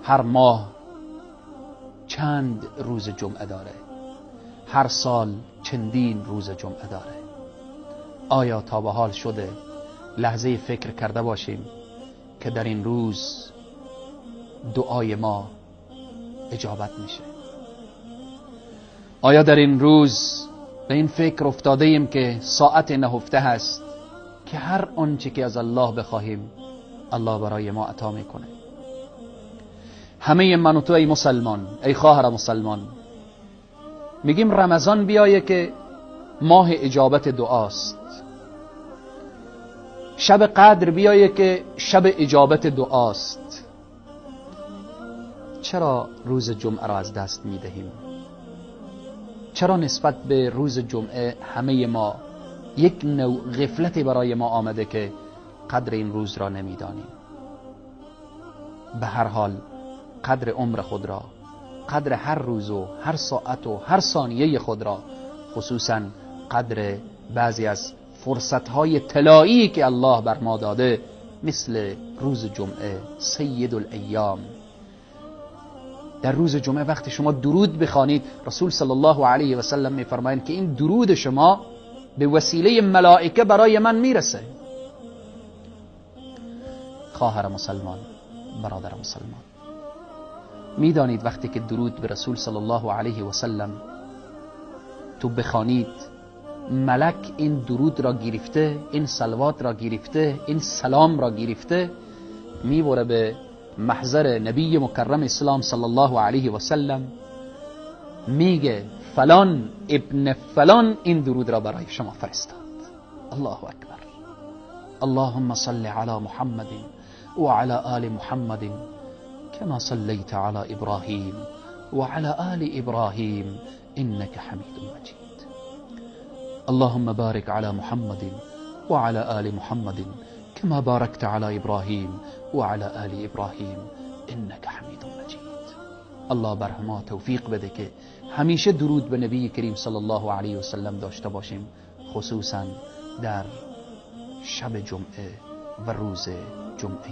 هر ماه چند روز جمعه داره، هر سال چندین روز جمعه داره. آیا تا به حال شده لحظه فکر کرده باشیم که در این روز دعای ما اجابت میشه؟ آیا در این روز به این فکر افتاده ایم که ساعت نهفته هست که هر آنچه که از الله بخواهیم الله برای ما عطا میکنه؟ همه من و تو ای مسلمان، ای خواهر مسلمان، میگیم رمضان بیایه که ماه اجابت دعاست، شب قدر بیایه که شب اجابت دعاست. چرا روز جمعه را از دست میدهیم؟ چرا نسبت به روز جمعه همه ما یک نوع غفلتی برای ما آمده که قدر این روز را نمیدانیم؟ به هر حال قدر عمر خود را، قدر هر روز و هر ساعت و هر ثانیه خود را، خصوصا قدر بعضی از فرصتهای طلایی که الله بر ما داده، مثل روز جمعه، سید الایام. در روز جمعه وقتی شما درود بخوانید، رسول صلی الله علیه و سلم میفرمایند که این درود شما به وسیله ملائکه برای من میرسه. خواهر مسلمان، برادر مسلمان، میدانید وقتی که درود به رسول صلی الله علیه و سلم تو بخوانید، ملک این درود را گرفته، این صلوات را گرفته، این سلام را گرفته، میبره به محضر نبی مکرم اسلام صلی الله علیه و سلم، میگه فلان ابن فلان این درود را برای شما فرستاد. الله اکبر. اللهم صل علی محمد و علی آل محمد كما صليت على إبراهيم وعلى آل إبراهيم إنك حميد مجيد. اللهم بارك على محمد وعلى آل محمد كما باركت على إبراهيم وعلى آل إبراهيم إنك حميد مجيد. الله بر ما توفیق بده که همیشه درود به نبی کریم صلی الله علیه و سلم داشته باشیم، خصوصا در شب جمعه و روز جمعه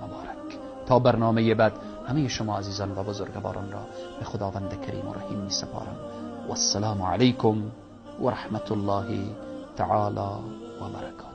مبارک. تا برنامه بعد همه شما عزیزان و بزرگواران را به خداوند کریم و رحیم می سپارم. والسلام علیکم و رحمت الله تعالی و برکاته.